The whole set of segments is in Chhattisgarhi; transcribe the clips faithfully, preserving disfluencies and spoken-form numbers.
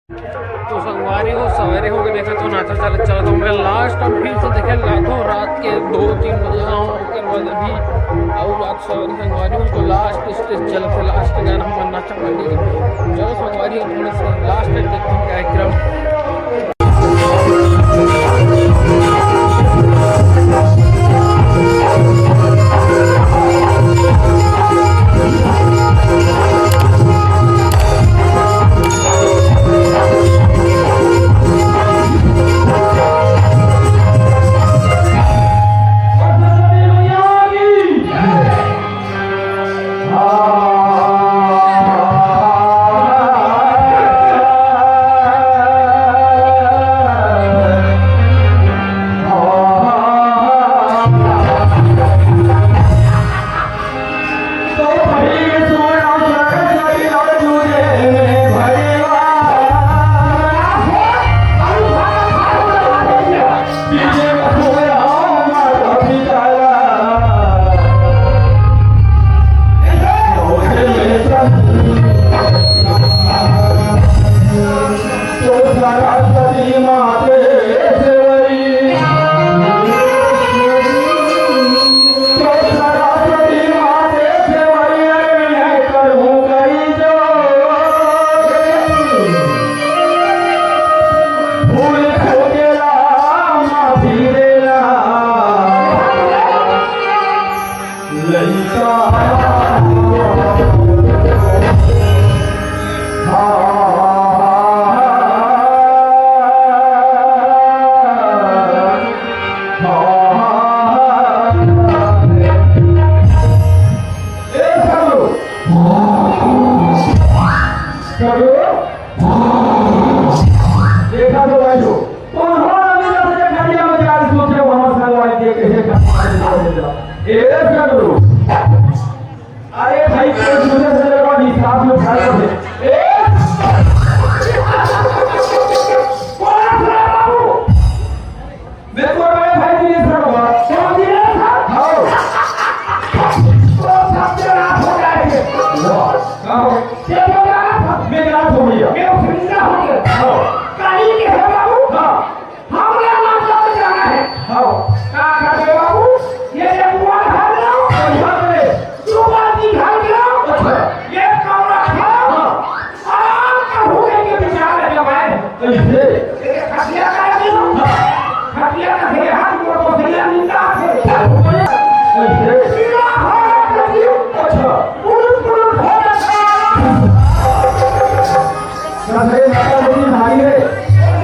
तो संगवारी हो, सवेरे होके देखा तो नाचा चलत चलत हो, मैं लास्ट अब फिर से देखे ला तो रात के दो तीन बजे, हाँ, ओकर बाद अभी अउ रात सवेरे संगवारी हो तो लास्ट स्टेज चलत हे, लास्ट गाना हमन नाचा पार्टी। चलो संगवारी हो, थोड़ा सा लास्ट तक देखते हैं कार्यक्रम। देखा तो भाई हो, उन्होंने भी जब से खटिया में जाके सोचे, वहां से लड़ाई के कहे, ए सगरू, अरे भाई, कोई दूसरे से लड़वा नहीं, साथ में खड़े थे। ए! कौन है बाबू? मैं तो बड़े भाई दिनेश था बाबा। कौन दिनेश था? हाँ। तो सबसे रात हो जाएंगे। वाह, कहाँ हो? ये तो रात था। मैं रात हो गया। मैं उसका हो गया। हाँ। कहीं के है बाबू? हाँ। हमरा नाश्ता में जाना है। हाँ। का करबे बाबू? ये जगुआ घर जाओ। बढ़िया करे। तू बाजी घर जाओ। अच्छा। ये कमरा खाओ। हाँ। आराम का भूखे के विचार है जमाए। कैसे? ये खटिया का है ना? हाँ। खटिया का है, हाथ गोड़ को भैया निंदा है। कैसे? पीला हो रहा है। अच्छा। पुरुष, पुरुष हो रहा है। अरे माता जी, भाई रे।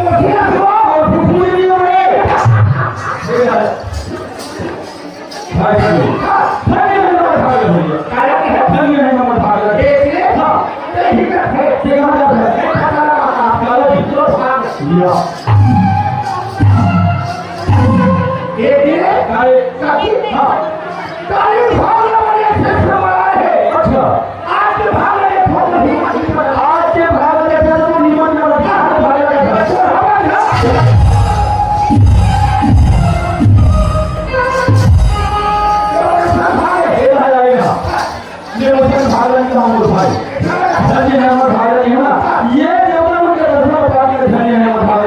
मुखिया को और फुफू जी हो रे। भाई साहब, धन्य है हमारा भाग भैया। धन्य है हमारा भाग। हाँ। ये कहाँ जाता है? काला जी। या। ये काले, हाँ। काली भावना वाले क्षेत्र में आए हैं। अच्छा। आज के भाग में देखो तो हिम्मत नहीं बना। आज के भाग में देखो तो हिम्मत नहीं बना। आज के भाग में देखो तो हिम्मत नहीं बना। ये भाई आएगा। ये मुझे भाग नहीं था, अमर भाई। धन्य है अमर भाई, है ना? ये देवता उनके दर्शन में जाके धन्य है अमर भाई।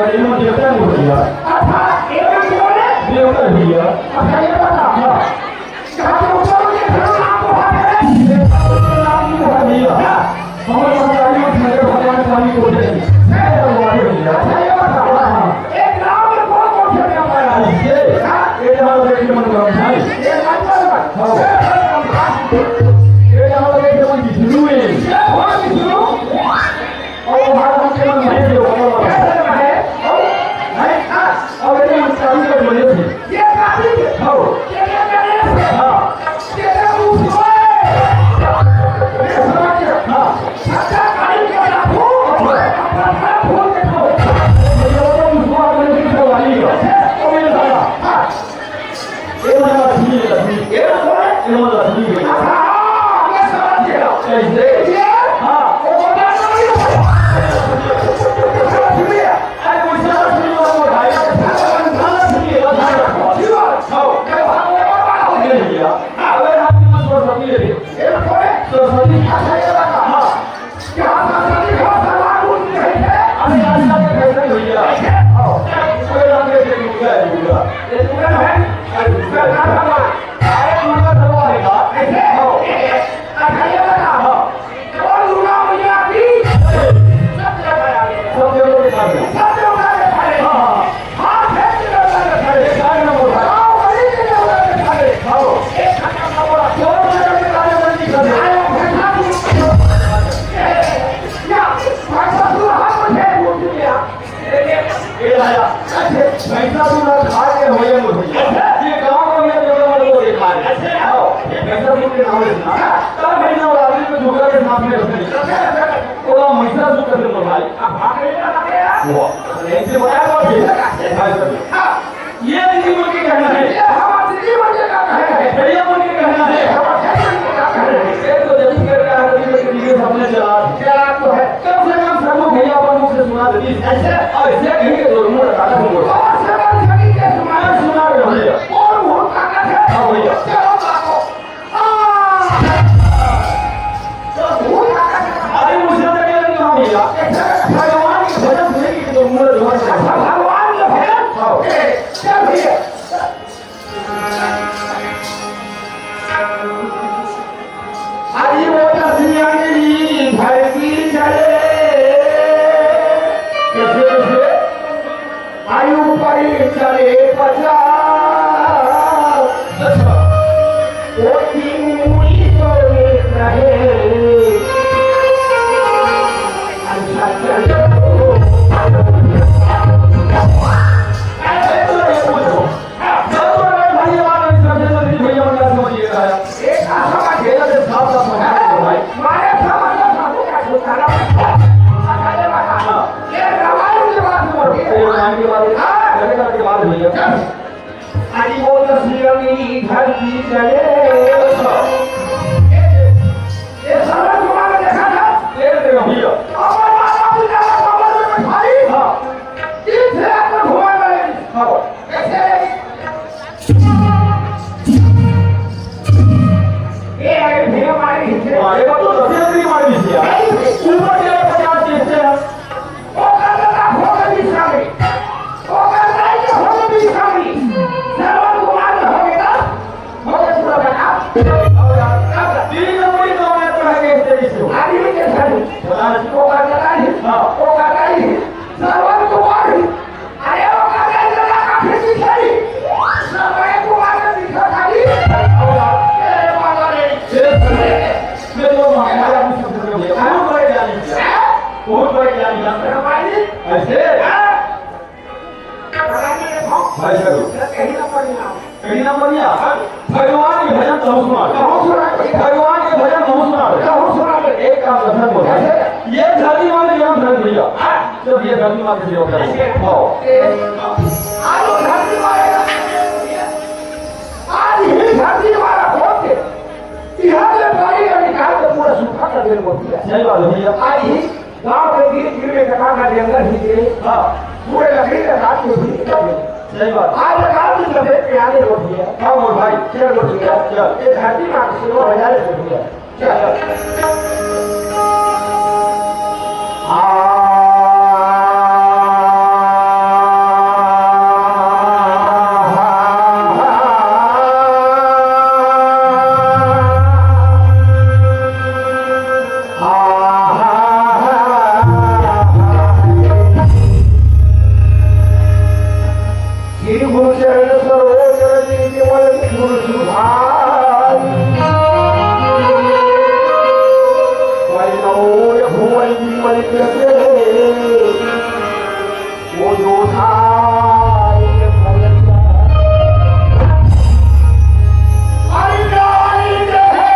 अरे, दुर्गा भगवान। अरे, दुर्गा भगवान है का? कैसे? हाँ। अच्छा, ये बता। हाँ। बोल दुर्गा मैया की। सब देवता के साथ है। सब देवता के साथ है। हाँ, हाँ। हाँ, खेत के देवता के साथ है। सारे नंबर पर। हाँ, वही के देवता के साथ है। हाँ। एक घंटा का बोला। दो घंटा के कार्य बंदी कर दे। आया, भैंसा तू। या, भैंसा तू हाथ में खेत बोल दिया। ए राजा, भैंसा तू ना खा के होइया मोर भैया। ये गांव में ये जगह वाले को देखा है। आओ, भैंसा तू के नाम से ना। तब भैंसा वाला आदमी को दुर्गा के सामने रखने। तो ना भैंसा तू कर दे भाई। अब भाग ले ना यार। वो, ऐसे बताया तो भैंसा का। ये दीदी मन के कहना है। ये हमार दीदी मन के का कहना है। भैया मन के कहना है। हमार भैया मन के का कहना है। एक तो जल्दी कर रहा है, दीदी मन के video सामने चला। चला तो है। कम से कम सब लोग भैया अपन मुख से सुना देती। ऐसे? और ऐसे कहीं के लोग मुंह लगा के बोलो। और सब लोग सभी के सुना। मैं सुना रहे हो भैया। और वो ताकत है। हाँ भैया। चलो बाबू। अरे मुझे तो क्या लगा भैया? भगवान के भजन सुनेगी तो मुंह लगा के। भगवान के भजन? हाँ। ए, चल भैया। अरे वो दसिया मेरी धरती चले। कैसे, कैसे? आयु परी चले पचास। अच्छा। वो तीन मुड़ी तो एक रहे। अच्छा, चलो। अरे, तो ये पूछो। जब तो अरे भाई, ये बात नहीं समझे, तो नहीं भैया, बंदा समझ ये रहा है। एक आशा का खेल है, साफ साफ समझ में भाई। मारे समझ में साधु का छुटकारा। अरे बाबा, हाँ। ये रामायण की बात हो रही है। ये रामायण की बात है। हाँ। जगन्नाथ की बात हुई है। चल। अरे वो दसिया मेरी धरती चले। ये, ये सारा तुम्हारा देखा था? ये देखो भैया। हमारे माता पिता का कमर में बैठाई। हाँ। तीन से आपको घुमा रहे। हाँ। कैसे? ए, अरे भैया, मारी खींचे। हाँ, ये बात तो दसिया मेरी मारी खींचे यार। ऊपर क्या है, पचास खींचते हैं। ओ करना हो गई शादी। ओ करना ही हो गई शादी। श्रवण कुमार हो गया। हो गया पूरा बता। तीन नंबर तो मैं तो है, कैसे, कैसे हो? आदमी के शादी। पता नहीं। ओ करना ही। हाँ। ओ करना ही। श्रवण कुमार। अरे, वो काका जी का काफी दिखाई। सब बड़े कुमार ने दिखा खाली। अरे, बाबा रे। ये तो हमारा भी सब हो गया। बहुत बड़े ज्ञानी थे। हैं? बहुत बड़े ज्ञानी थे। भगवान जी। ऐसे? हाँ। भगवान जी देखो। भाई साहब। कहीं ना पड़ी ना। कहीं ना बढ़िया। भगवान के भजन कहूँ सुना दे। कहूँ सुना दे। भगवान के भजन कहूँ सुना दे। कहूँ सुना दे। एक काम कर, बोल। ये धरती माँ के जन्म धन भैया। हाँ। जब ये धरती माँ के सेवा करें। हाँ। आज वो धरती माँ के, आज ही धरती माँ होके, बिहार में पानी का निकाल के पूरा सूखा कर देने को दिया। सही बात है भैया। आज ही गांव के बीच में कटा का जंगल ही थे। हाँ। पूरे लकड़ी का काट के भी निकल गए। सही बात। आज रात में सफेद प्याले उठ गया। हाँ, मोर भाई। चल उठ गया। चल। ये धरती माँ की सेवा हो जाए, उठ गया। चल। आ, श्री गुरु चरण सरोज रज निज मल मुकुर सुधारि। वैष्णव भुवन विमल जस वो जो धार भयल। हरि नाम जपे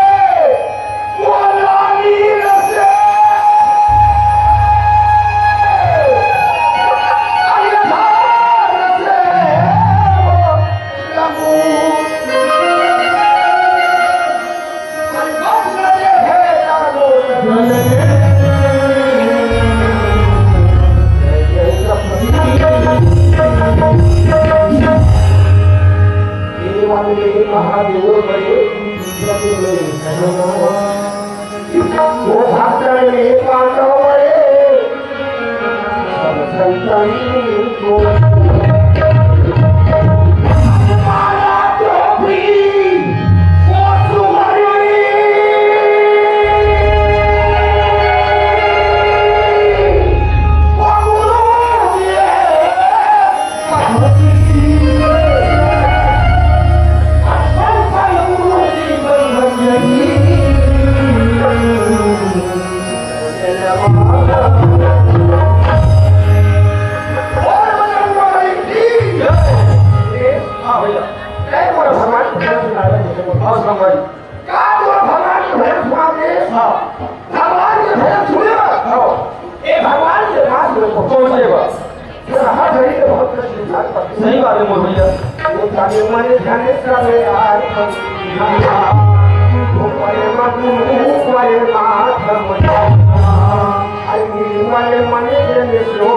महादेव बड़े वो भक्त रे पांडव रे, सब संतन को। सही बात है मोर भैया। वो जाने मन जाने करे आज। वो करे मन, वो करे नाथ मन। अरे मन मन जन सो।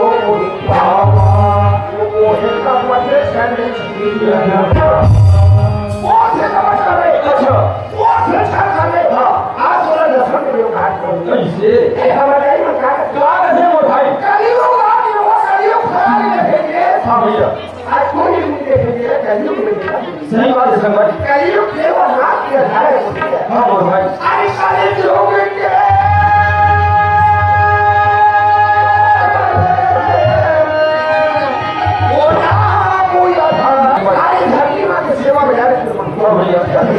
वो है का मत जाने। वो से नमस्कार है। अच्छा। वो से नमस्कार है। हाँ। आज वाला दर्शन के लिए कहा। कैसे? ए, हमारे ही मकान। कहाँ से वो भाई? कलयुग आ गया, वो कलयुग खराब है, भेजिए। हाँ भैया। आज कोई भी मुझे भेजिए, कलयुग में देखा। सही बात है संगत। कलयुग केवल नाथ के आधार है। हाँ मोर भाई। अरे कलयुग के वो नाम, वो आधार। अरे धरती माँ की सेवा में यार। हाँ भैया।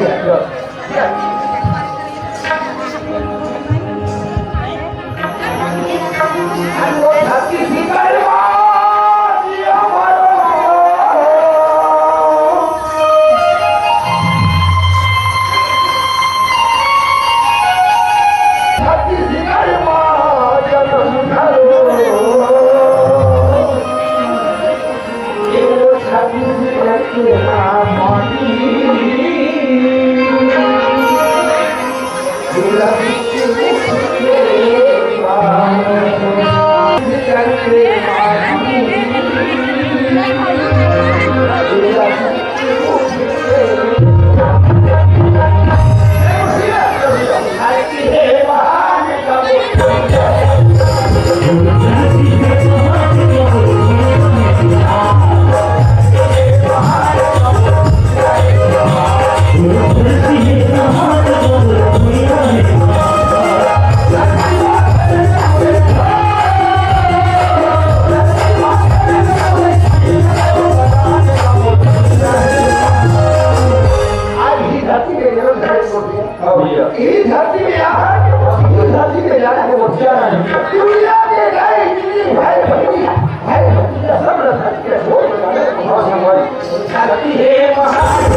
आज ही धरती में जन्म धारण कर दिया। हाँ भैया। इही धरती में आया है, इही धरती में जाना है, वो क्या है? दुनिया के गए इतनी भाई भतीजा, भाई भतीजा सब रखा के छोड़ के जाना है। हाँ, संगवारी। धरती है महान।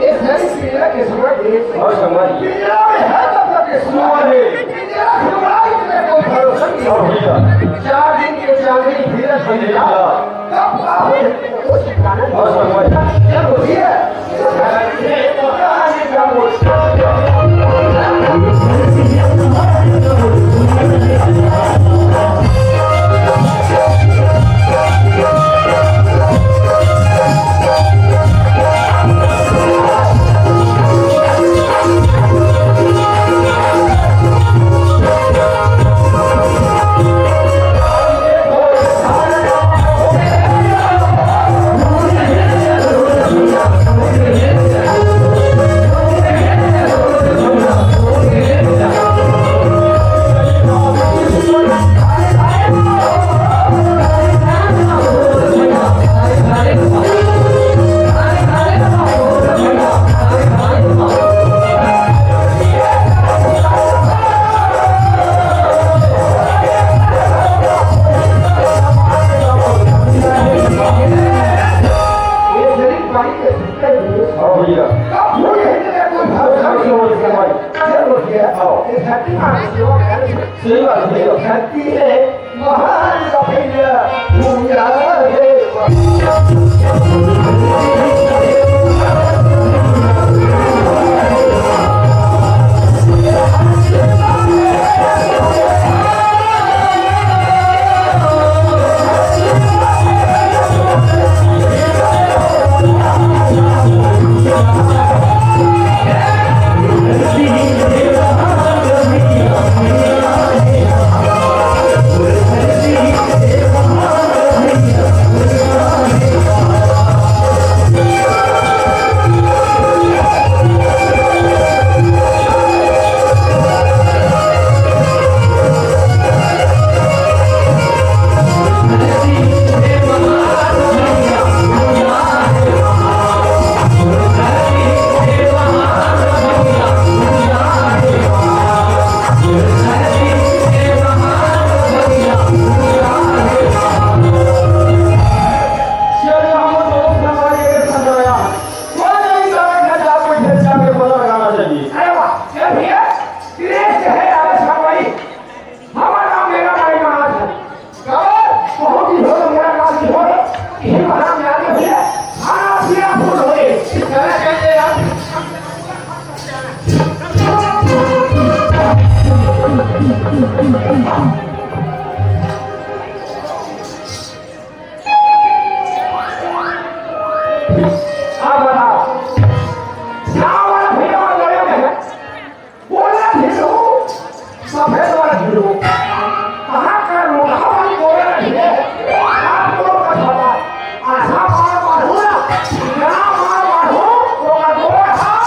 ये सारी पीड़ा के समय देश है। और समझ। पीड़ा में है तब तक ये सुआ है। पीड़ा से बड़ा इसमें कोई भरोसा नहीं। और भैया। चार दिन के चांदनी फिर भैया। कब का हो कुछ ठिकाना नहीं। और समझ। जब होती है, तो धरती में पता नहीं क्या बोलते हैं। हाँ भैया। सही बात है। धरती है महान भैया। भूमिया रे। अब बताओ, साँवला भैया लड़े में है, गोरा ढिल्लू, सफेद वाला ढिल्लू। कहाँ का लोग, हमारी गोरा ढिल्लू। आप लोग का सवाल, आशा मार मारू ना, ना मार मारू, तो का गोरा हाथ।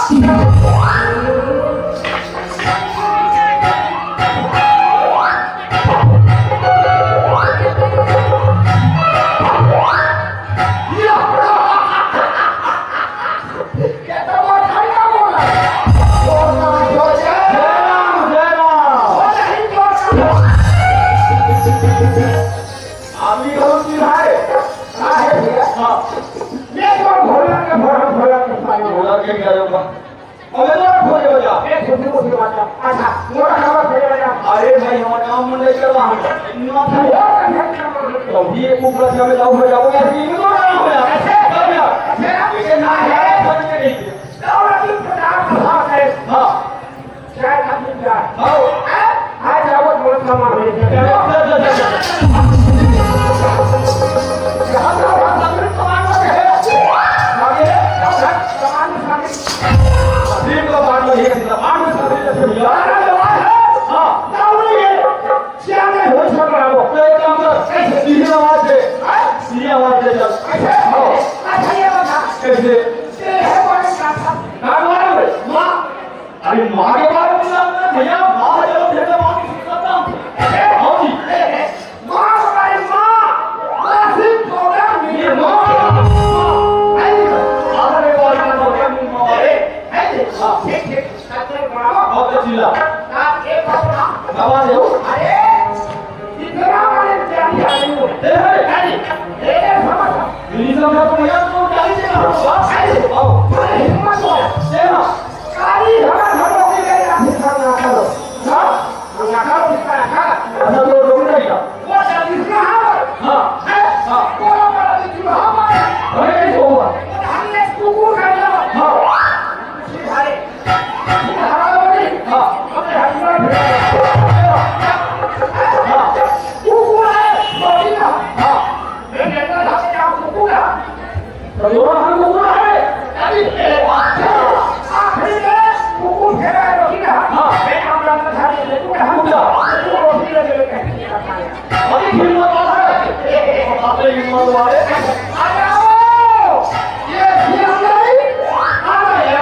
आदमी बहुत चीज है। का है भैया? हाँ। ये तो भोला के भोला, भोला के पानी। भोला के क्या होगा? अबे तो खोल के बजा। ए, खुशी, खुशी बात है। अच्छा, मोरा खबर खोल के बजा। अरे भाई, हमारा काम मन नहीं करवा हम। ना था। और कहीं काम कर लो। तो ये कुकरा क्या में जाओ, मैं जाऊँ, ऐसे ही तो काम हो यार। ऐसे? तब यार। ऐसे ना, ये ना है। समझ के नहीं। दौलत की प्रधान प्रधान है। हाँ। चाहे ना मिल जाए। हाँ। हाँ, जाओ, थोड़ा सामान ले जाओ। यहाँ का सामान है। आगे, सामान, सामान। भीम का बांट लो, ये सामान, सामान जैसे यार, जवान है। हाँ। क्या बोलेंगे? क्या नहीं हो सकता है वो? तो एक काम कर, सीधी आवाज दे। हाँ? सीधी आवाज दे, चल। अच्छा। हाँ। अच्छा, ये बता। कैसे? तेरे है बड़े का था। नाम मालूम है? माँ। अरे माँ के बारे में जानते हैं भैया, माँ है जब भेजा माँ की शिक्षा का। हाँ जी। माँ हमारी माँ, माँ सिर्फ प्रोग्राम नहीं है, माँ। नहीं, अरे माँ का प्रोग्राम नहीं, माँ। अरे, नहीं, हाँ। ठीक, ठीक, अच्छा, माँ। बहुत अच्छी ला। ना, एक बात ना। क्या बात है वो? अरे, इतना बड़े प्यारी आदमी हो। ए, ए। नहीं, ए, समझ। मेरी समझ तो भैया, तुम क्या ही देना हो, हाँ? अरे, आओ। अरे, हिम्मत हो। ए, हाँ। काली हवा भरो के गए, आप इतना ना करो। हाँ? अच्छा, तो डोगरी नहीं था। वो जल्दी से हाँ। हाँ। है? हाँ। बोलो, बोलो, जल्दी से हाँ, बोलो। अरे, नहीं होगा। हमने कुकुर का नाम। हाँ। भाई, हमारा बोली। हाँ। हमने हमारा हाँ। कुकुर है, बोली ना। हाँ। मैं कहता था कि आप कुकुर है। तो दोनों हाथ में कुकुर है। अभी आखिरी में कुकुर घेरा है, रोटी का। हाँ। मैं काम करता था, ये कुकुर है। कुत्ता। कुकुर रोटी ले लेके खाएगा। अभी हिम्मत वाला है। अबे हिम्मत वाले। आ जाओ। ये हिम्मत वाली। आ जाओ।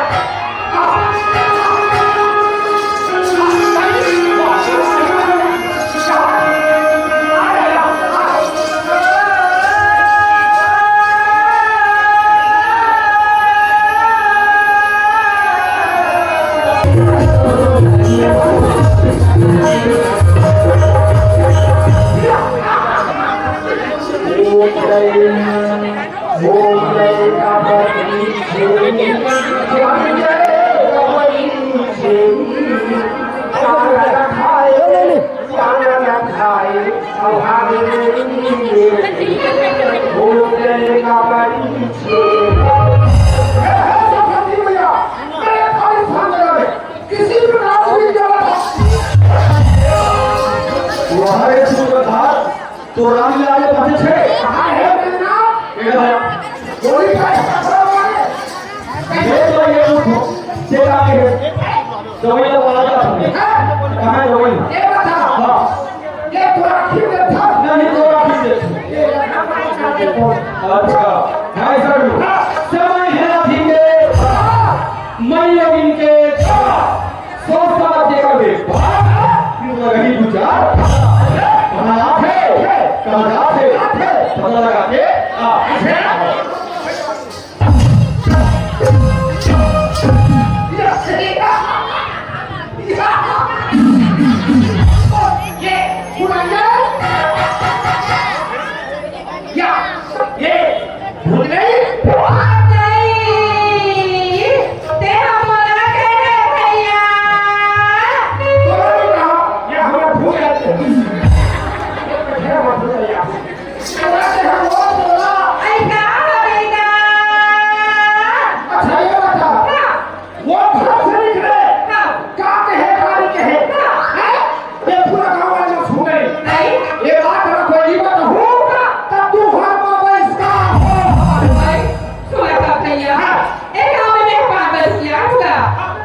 किसी प्रकार की जरूरत है। वहाँ एक सूत्रधार तो राम लाल पाछे छे। कहाँ है मेरे नाम? इधर है। गोली का ऐसा खड़ा हुआ है। ये तो ये उठो। ये कहाँ है? दवाई तो वाला था। कहाँ है दवाई? ये बता। हाँ। ये थोड़ा ठीक है था। नहीं, थोड़ा ठीक है। ये अच्छा। नहीं, सर। समय है ठीक है। मैं लोग इनके सोच समझ के कभी फिर लग रही गुजार। कहाँ आते, कहाँ जाते, पता लगा के आ। ये, ये, भूल गई? भूल गई? तेरा बोला करे भैया। बोला नहीं कहा, ये हमें भूल जाते हैं। ये मत भूलिए आप। बोला कि हम वो बोला। ऐ का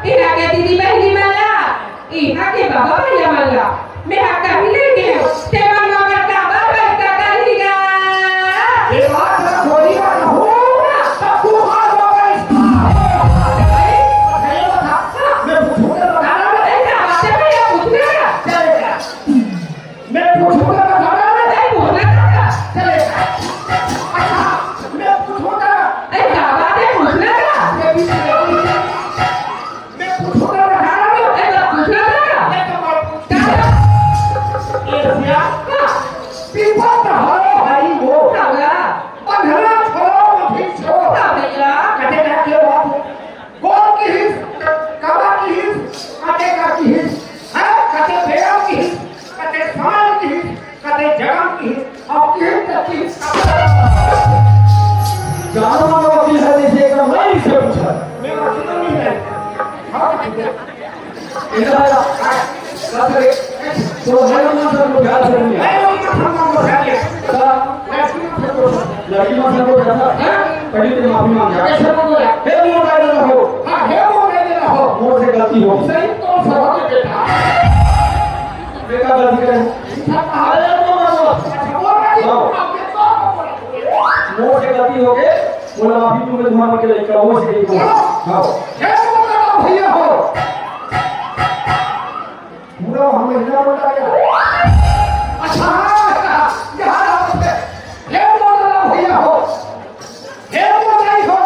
इहाँ के दीदी बहिनी मन ला, इहाँ के बाबा भैया मन ला, मैं हा कहीं ले के हूँ, ते मन मोर काबर बस्ता कर ही गा। ये बात है, थोड़ी बात हो, तब तू हाथ बाबा इसका। मैं पूछूंगा, बताना नहीं। ऐसा बात है भैया, पूछना। चलेगा। मैं पूछूंगा, बताना नहीं। नहीं पूछना चाहता। चलेगा। अच्छा, मैं पूछूंगा। ऐसा बात है, पूछना चाहता। ये भी चलेगा। मैं पूछूंगा, बताना नहीं। ऐसा पूछना चाहता। मैं तो मत पूछूंगा। क्या? ये सिया। हाँ। पीपल तो हरो हरी वो। हाँ। अंधरा छोड़ो, मत ही छोड़ो। हाँ भैया। कहते क्या, क्या बात है? कोन किहिस, काबर किहिस, कतेक किहिस, हैं? कतेक बेरा किहिस, कतेक साल किहिस, कतेक जगह किहिस, अब किहिस त किहिस। जानो ना वकील है, जैसे एकदम लाइन से पूछा। मैं वकील नहीं है। हाँ, ठीक है। इधर आया। तो है ना, सर, को प्यार से नहीं है। मैं वही तो समझा, वो है क्या? सर, लड़की मन से बोल रहा था, हैं? पहले तो माफी मांग लिया। कैसे बोल रहा है? हे मोर राय देना हो। हाँ, हे मोर राय देना हो। मोर से गलती हो। सही तो सही बेटा। बेटा गलती करे। अरे मोर राय देना हो। अच्छा, मोर राय देना हो। हाँ। मोर से गलती हो गए, मोर माफी तुमने तुम्हारा के लड़का हो से गई। हाँ। हे मोर राय देना भैया हो। पूरा हम महीना बता गया। अच्छा, हाँ, हाँ, हाँ, यहाँ आओ, हे मोर राय देना भैया हो, हे मोर राय हो।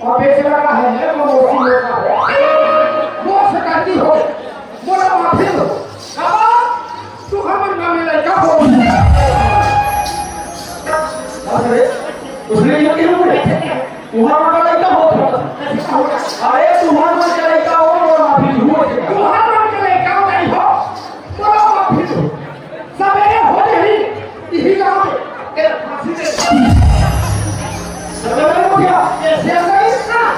और बेचारा का है, हे मोर राय हो, वो से करती हो, मोर माफी हो। बाबा, तू हमर मामे लड़का हो। अरे, उसने ये क्यों बोला? तुम्हारा लड़का हो। अरे, तुम्हारा लड़का हो, मोर माफी हो। तुम्हारा लड़का नहीं हो, मोर माफी हो। सवेरे हो जाही, यही गाँव में, तेरा फांसी दे। सवेरे हो गया, ये शेर नहीं? हाँ।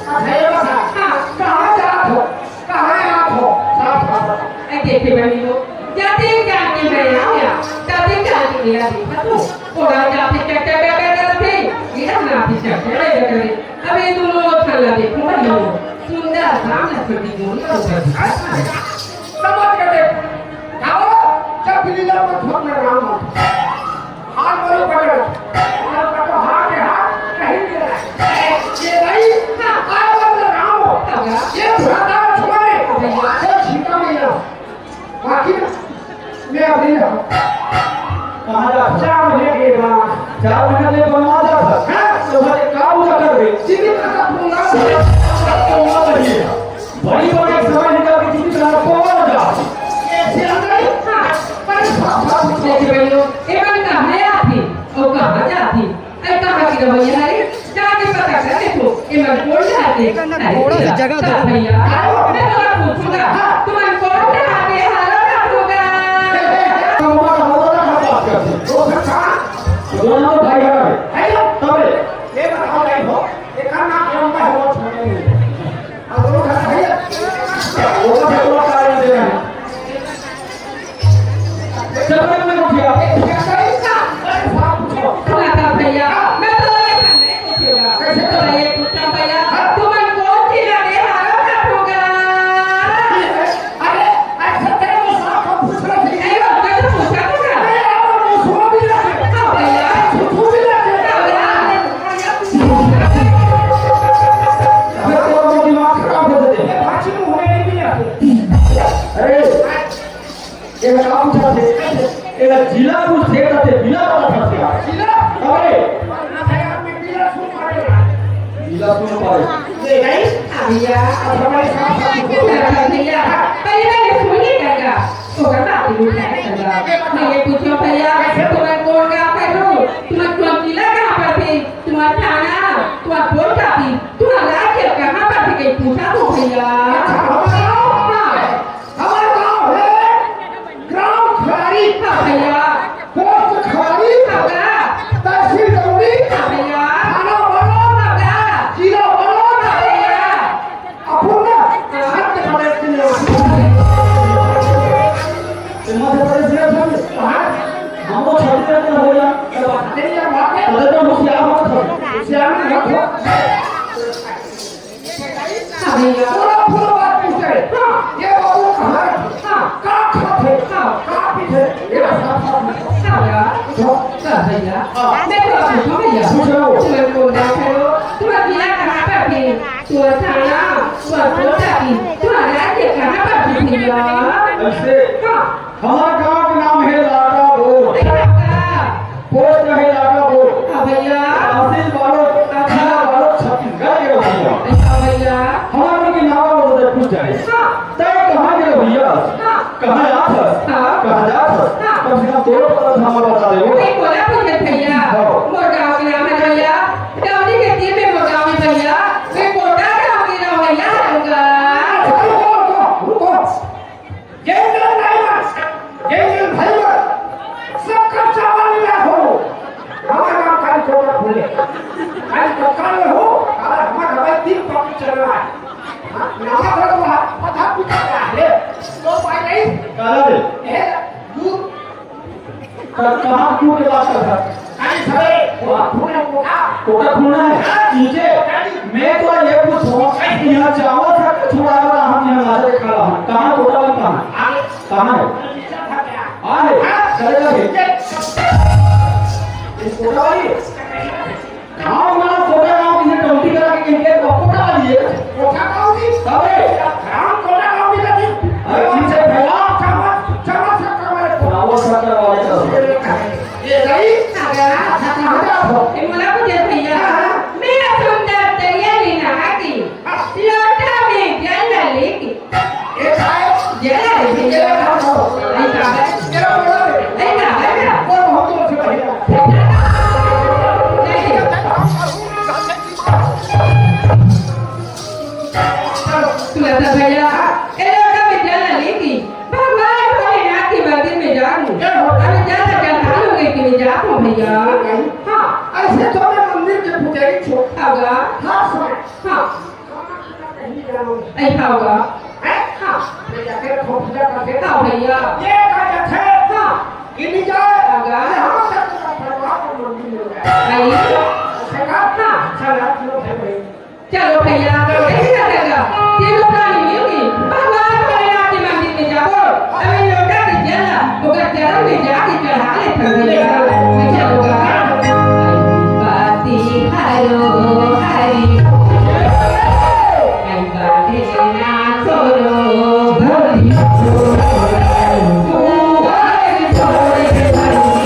अच्छा, ये बता, हाँ। कहाँ जात हो? कहाँ जात हो? साफ, साफ बता। ए, देखे बहिनी हो, जाते ही जान के मैं आ गया, जाते ही जान के मेरा देखा तो, ओला जाते चक्कर बैठा करते, ये ना भी चक्कर बैठा करे। अब ये दोनों थल्ला देखो बहिनी हो, सुंदर राम लक्ष्मण की जोड़ी को बस। समझ गए? जाओ, जब बिल्ली लग मत, मत लड़ाओ मत। हाथ मारो पकड़। हाथ पकड़ो, हाथ के हाथ कहीं नहीं रहा। ये नहीं, आवाज लगाओ। ये भ्राता छुड़ाए। ये छींका नहीं रहा। बाकी ना, मैं अभी रहूं। कहाँ जा? चार महीने के बाद। चार महीने के बाद आ जा। हाँ। तो भाई काम क्या कर रहे? जीवित का पूरा। बड़ी बड़ी समय निकाल के किसी तरह पवन जा। ऐसे अंदर ही था, पर साफ साफ पूछने के लिए, एमन कहाँ आथे? अउ कहाँ जाथे? अरे कहाँ के रवैया हरे? जाके पता कर देखो, एमन कोन जाथे? अरे भैया, मैं तोला पूछूंगा, तुमन कोन जाथे? हलो का होगा? दोनों भाई हरे। तबे। ये बताओ नहीं हो, एक नाम लंबा है, वो छोटे नहीं है। अब वो घर भैया, वो घर वो कारण दे रहे हैं। चलो, मैं उठिया। सुना था भैया, मैं तो ये करने को क्यों रहा? कैसे तो ये पूछा भैया, तुमन कौन सी लड़े हारो का होगा? अरे, ऐसा तेरे को साफ साफ पूछ रहा था। ए, ओकर तो पूछा तो का? अरे, यार, वो मुसवा भी लगे। हाँ, भैया। थुथु भी लगे। हाँ, भैया। अबे, तेरा वो दिमाग खराब हो जाते हैं। बाजी मुंह में नहीं मिला। अरे, ये नाम था थे। ये जिला कुछ थे, थे, बिना पता था थे। जिला? अरे। जिला सुन पाए। ले गई? भैया, अब हमारे साथ साथ में भैया, पहले पहले सुनिए काका। तो काका, आप लोग क्या करना? मैं ये पूछो भैया, तुम्हारा कौन गाँव है लो? तुम्हारा कौन जिला कहाँ पर थे? तुम्हारा थाना, तुम्हारा पोस्ट ऑफिस, तुम्हारा राज्य कहाँ पर थे? कहीं पूछा तो भैया। अच्छा, हमारा गाँव? हाँ। हमारा गाँव है ग्राम खरारी। हाँ भैया। पोस्ट खरारी। हाँ भैया। तहसील दौड़ी। हाँ भैया। थाना बड़ौदा। हाँ भैया। जिला बड़ौदा। हाँ भैया। अपन ना छत्तीसगढ़ के लिए। ये मध्य प्रदेश में है, सर। हाँ। हमको छत्तीसगढ़ में हो गया। क्या बात है? नहीं, यार, बात है। अरे तो होशियार मत हो। होशियार मत हो। हाँ भैया। पूछ रहा हूँ। तुम्हें कौन बात है वो? तुम्हारा जिला कहाँ पर थी? तुम्हारा थाना, तुम्हारा कोटा थी, तुम्हारा राज्य कहाँ पर थी भैया? ऐसे? हाँ। हमारे गांव का नाम है लाटा बोर। लाटा। पोस्ट है लाटा बोर। हाँ भैया। तहसील बालोद, जिला बालोद, छत्तीसगढ़ के रहो भैया। हाँ भैया। हमारे के नाम बोल दे, पूछ जाए। हाँ। तय कहाँ के रहो भैया? हाँ। कहाँ जात हस? हाँ। कहाँ जात हस? हाँ। कम से कम तोरो पता था, हमारा बता दे वो। अरे, कोला पूछे भैया। हाँ। मोर गाँव के नाम है भैया। डौली के तीर में मोर गाँव है भैया। मैं कोटा गाँव के रहो भैया, हमका। रुको, रुको, रुको। जेन जन नहीं मन, जेन जन भाई मन, सबका चावल मिला हो। हमारा नाम खाली कोटा खुले। खाली कोटा में हो, और हमारा भाई तीन पक्ष चल रहा है। हाँ, नमक रखो, हाँ, पता पूछा क्या है? तो भाई नहीं। काला रे। ए, दूध। क-, कहाँ क्यों के बात कर रहा है? अरे सारे, वो खून है, कोटा। कोटा खून है? हाँ। नीचे। कोटा नहीं। मैं तो ये पूछूं, यहाँ चावल सा कुछ हुआ है, हम यहाँ लाजा के खड़ा हूँ। कहाँ कोटा वाली कहाँ? आगे। कहाँ है? नीचे था क्या? आ है। हाँ। चलेगा भी। ये इस कोटा वाली? गाँव वाला कोटा गाँव किसी टंटी करा के कहीं के कोटा वाली है। कोटा गाँव की? अबे। राम कोटा गाँव की कथी? अरे, ठीक है, भैया। चावल, चावल सा करवाए। चावल सा करवाए, चलो। ये रही? अगर ये मुलाकात है भैया। हाँ। मेरा सुंदर दरिया लीला की। हाँ। लोटा में जल लेके। ये खाए। जल लेके। ये खाओ। नहीं खाओ। ये खाओ। नहीं खाओ, नहीं खाओ। वो बहुत जोर से भैया। नहीं। सुनता भैया, ए लोटा में जल न लेके भगवान भोलेनाथ के मंदिर में जाऊं। जय हो। अब जल चढ़ा लूंगी कि मैं जाऊं भैया। हाँ। ऐसे तो मैं मंदिर के पुजारी छो। होगा। हर समय। हाँ। कहीं जाऊं। ऐसा होगा। हैं? हाँ। मैं जाके रखो पूजा करके। हाँ भैया। ये का जाथे। हाँ। गिनी जाए। होगा। हम तक का परिवार को मंदिर मिल जाए। आई। ऐसे का? हाँ। अच्छा, रात लोग है भाई। चलो भैया, ऐसे ना करना। तीनों प्राणी मिलके भगवान भोलेनाथ के मंदिर में जाओ। अबे लोटा के जल, ओकर चरण में जाके चढ़ा ले भैया।